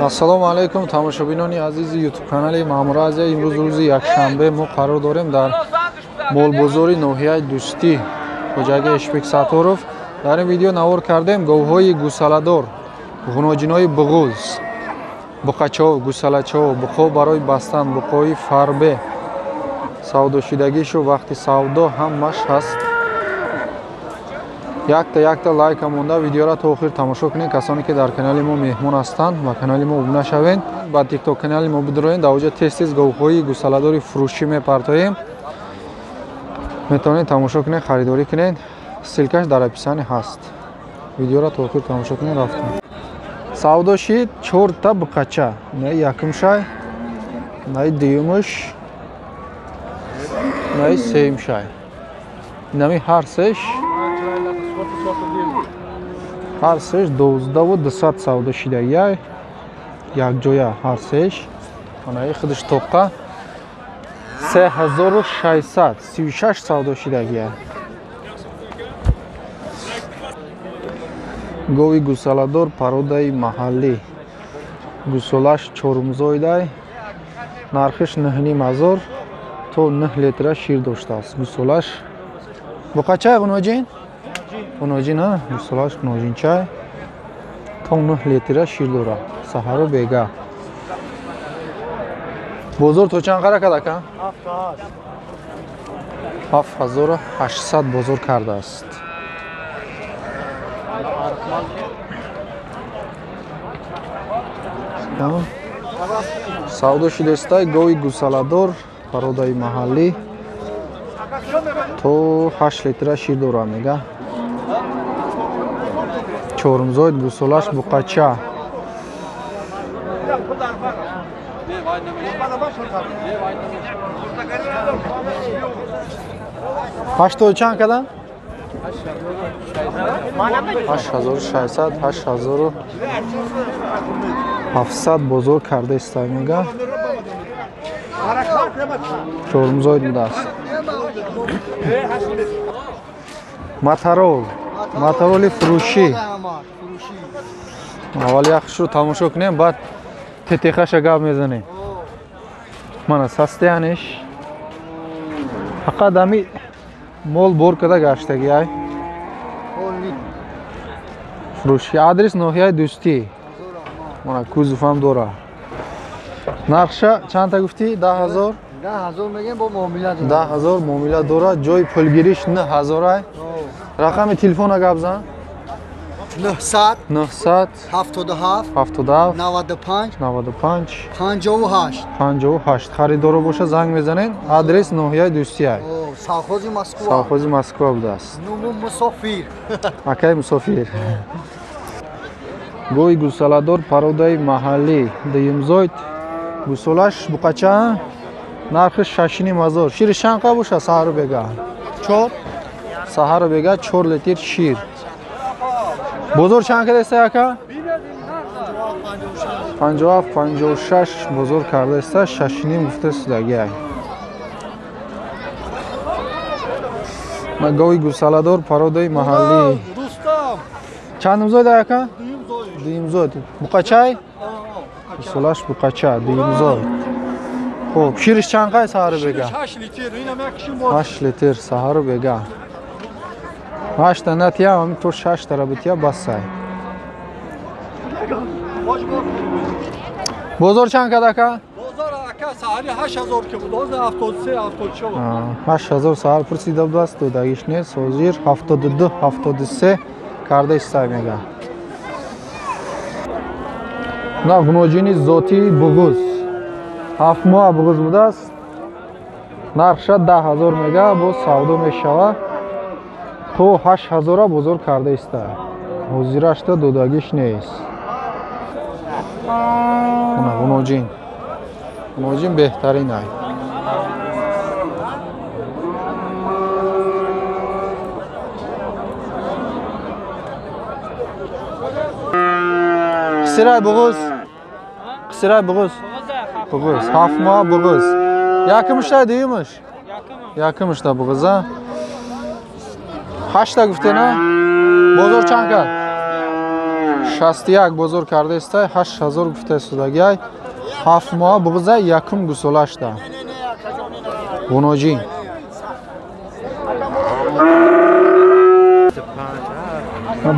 Ассалому алайкум тамошобинони азизи YouTube канали Маъмур Азия. Имрӯз рӯзи якшанбе мо қарор дорем дар молбозори ноҳияи Дӯстӣ, хоҷаги Эшбек Сатторов. Дар ин видео навор кардем говҳои гусаладор, ғуноҷинои буғуз, буқачаҳо, гусалачаҳо, буқҳо барои бастан, буқҳои фарбе, савдошидагишу вақти савдо ҳамаш ҳаст. Якта якта лайка монда видеоро то охир тамошо кунед. Касоне ки дар канали мо меҳмон ҳастанд ва канали мо обуна шавед, ба тикток канали мо бидроед. Дар оҷа тез-тез говҳои гусаладори фурӯшӣ мепартоем, метавонед тамошо кунед, харидорӣ кунед. Ссылкаш дар описании ҳаст. Видеоро то охир тамошо кунед. Рафтем. Савдо шид чорта буқача. Наи якумшай, наи дуюмуш, наи сеюмшай. Инами ҳар сеш 12,200 савдо шидагиай, якҷоя ҳар сеш. Анаи худаш тоққа 3636 савдо шидагиай. Гови гусаладор пародаи маҳаллӣ, гусолаш чорумзоидай, нархиш 9,5 ҳазор, то 9 литра шир доштааст гусолаш. Буқачай ғуноҷин? Ғуноҷин, а? Гусолаш ғуноҷинчай, то 9 литра шир дорад, саҳару бега. Бозор то чанд қара кард ака? 7800 бозор кардааст. Савдо шидестай гови гусаладор пародаи маҳаллӣ, то 8 литра шир дорад мега. Чорумзоид, гусолаш буқача. 8 чанд кардам? 8600, 8700 бозор кардаистай мега. Чорумзоид будааст. Матарол, матароли фурӯшӣ. Аввал яхшро тамошо кунем, баъд тетехаша гап мезанем. Мана састияниш. Фақат ами мол бор карда гаштагӣ ай. Фурӯшӣ. Адрес ноҳияи Дӯстӣ. Мана кузовам дора. Нархша чандта гуфтӣ? 10 000? 10 000 мегем, бо муомила дора. 10 000 муомила дора. Ҷои пулгириш 9000 ай. Рақами телефона гап зан. 900 900 77 77 95 95 58 58. Харидоро боша занг мезанед. Адрес ноҳияи Дӯстӣ ай. Совхози Москва. Совхози Москва будааст. Нуму мусофир. Акай мусофир. Гои гусаладор пародаи маҳаллӣ, дуюмзоид, гусолаш буқача, нархи 6,5 ҳазор. Шири чанд қа боша саҳару бега? 4. Саҳару бега 4 литр шир. Бозор чанд кардаиста ака? 57, 56 бозор кардаиста, 6,5 гуфта судагиай. Гови гусаладор пародаи маҳаллӣ. Чандумзоид ака? Дуюмзоид. Буқачай? Гусолаш буқача, дуюмзоид. Хуб, шириш чанд қай саҳару бега? 8 литр саҳару бега. 8 натия, ами то 6 тара бития басай. Бозор чанд кард ака? Бозор ака саҳари 8000 ки буд, ҳозир 73, 74. 8000 саҳар пурсида будааст, додагиш нест, ҳозир 72, 73 карда истай мега. На ғуноҷини зотии буғуз. 7 моҳ буғуз будааст. Нархша 10 000 мега, боз савдо мешавад. То 8000 бозор карда иста. Ҳозирашта додагиш нест. Мана ғуноҷин. Ғуноҷин беҳтарин ай. Қисирай буғуз. Қисирай буғуз. Буғуз. 7 моҳ буғуз. Якумушта дуюмуш? Якумушта буғуз, а? 8 гуфтена? Бозор чанд кард? 61 бозор кардаистай, 8000 гуфтаистодагиай. 7 моҳ буғза якум гусолашда. Ғуноҷин.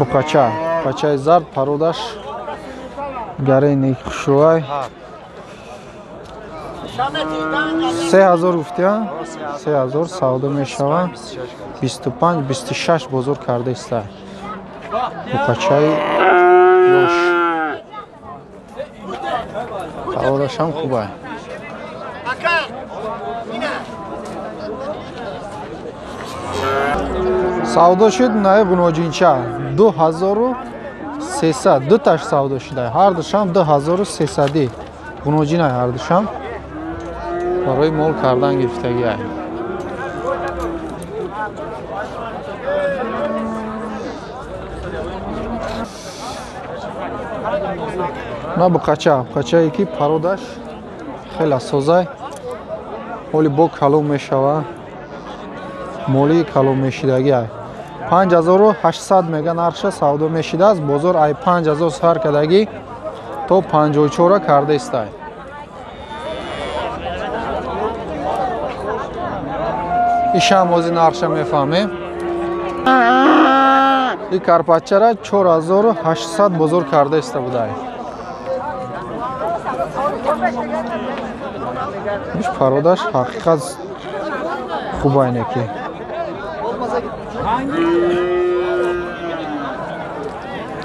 Буқача, буқачаи зард, пародаш гарени хушрӯай. 3000 гуфтия, 3000 савдо мешавад. 25 26 бозор кардаистай. Буқачаи ёш. Пародашам хубай. Савдо шуд наи ғуноҷинча 2300, дуташ савдо шуда. Ҳар душам 2300 ғуноҷинай ҳар душам. Барои мол кардан гирифтагиай. На буқача, буқачае ки пародаш хеле созай. Ҳоли бо калон мешава. Моли калон мешидагиай. 5800 мега нархша савдо мешидааст. Бозор ай 5000 сар кардагӣ то 54 кардаистай. Ишам ози нархша мефаҳмем. И карпачара 4800 бозор кардаиста будай. Иш пародаш ҳақиқат хубай неки.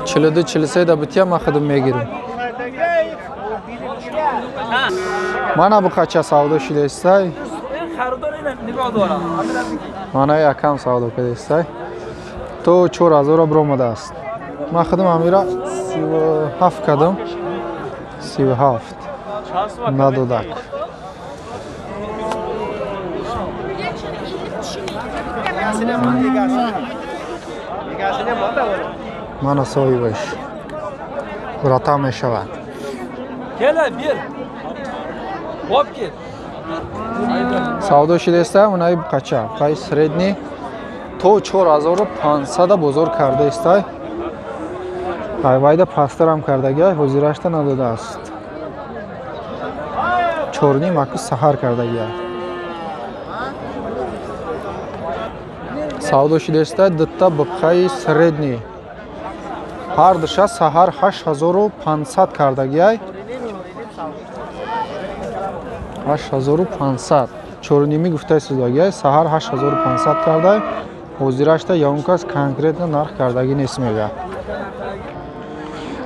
42 43 да битя ма худам мегирам. Мана буқача савдо шидаистай. Мана якам савдо кадаистай. То 4000 баромадааст. Ман худам амира 37 кардам. 37 надодак. Мана соҳибаш рата мешавад. Савдо шидаиста унаи буқача, буқаи средний то 4500 бозор кардаистай. Айвайда пастарам кардагиай, ҳозирашта надодааст. 4.5 аку саҳар кардагиай. Савдо шидаистай дутта буқаи средний. Ҳар душа саҳар 8500 кардагиай. 8500. 4.5 гуфтаистодагиай, саҳар 8500 кардай. Ҳозирашта ягон кас конкретно нарх кардагӣ нест мега.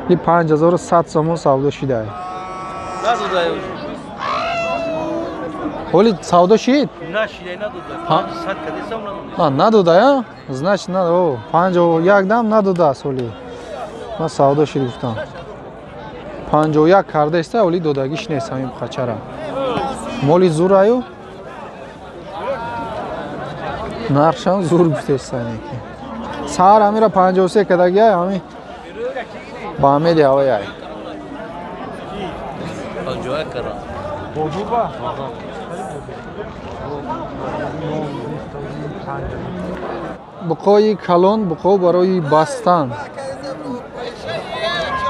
И 5100 сомон савдо шидай. Ҳоли савдо шид? Надодая? Значит, 51 дам надодааст ҳоли. Ман савдо шид гуфтам. 51 кардаиста, ҳоли додагиш нест ҳамин буқачара. Моли зураю нархшам зур гуфтаиста неки. Саҳар ҳамира 53 кардагиай, ҳами ба амеди ҳаваяй. Буқои калон, буқо барои бастан.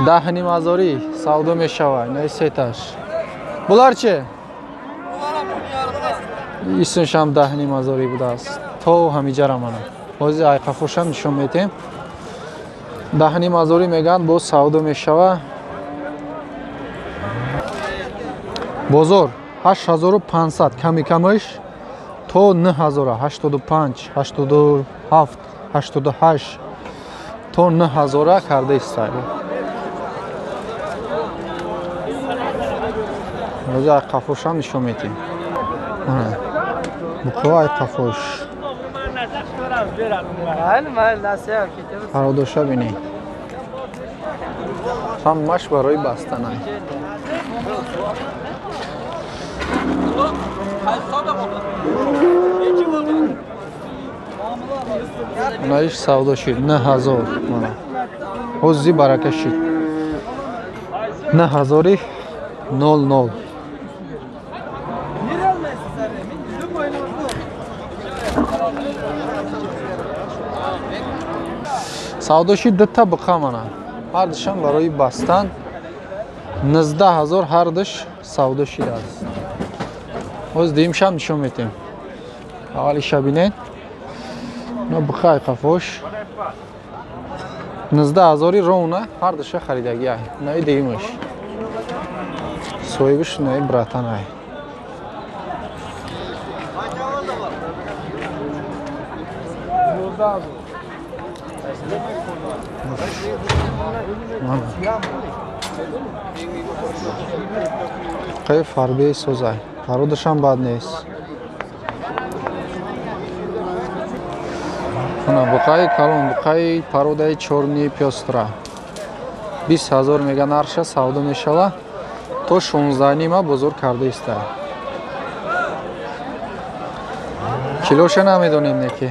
10,5 савдо мешавад, наи сеташ. Булар че? Исмшам 10,5 будааст. То ҳамиҷара мана. Ҳозир айқафошам нишон метем. 10,5 мегӯянд, боз савдо мешавад. Бозор 8500 ками камаш то 9000, 85, 87, 88 то 9000 кардаистай. Ҳозир айқафошам нишон метем. Буқо айқафош. Пародоша бинед. Ҳамаш барои бастанай. Онаиш савдо шид 9000 мана. Ҳозир барака шид. 9000. Савдо шид дута буқа мана. Ҳардушам барои бастан 19 000 ҳардуш савдо шидааст. Ҳоз дуюмшам нишон метем. Аввалиша бинед. Но бухай қафош. 19 000 ровно ҳардуша харидагӣ ай. Наи дуюмаш. Соҳибаш наи братан ай. Қай фарбеи созай. Пародашам бад нест. Ана буқаи калон, буқаи пародаи чорни пёстра. 20 000 мега нарша савдо мешава. То 16,5 бозор карда иста. Килоша намедонем неки.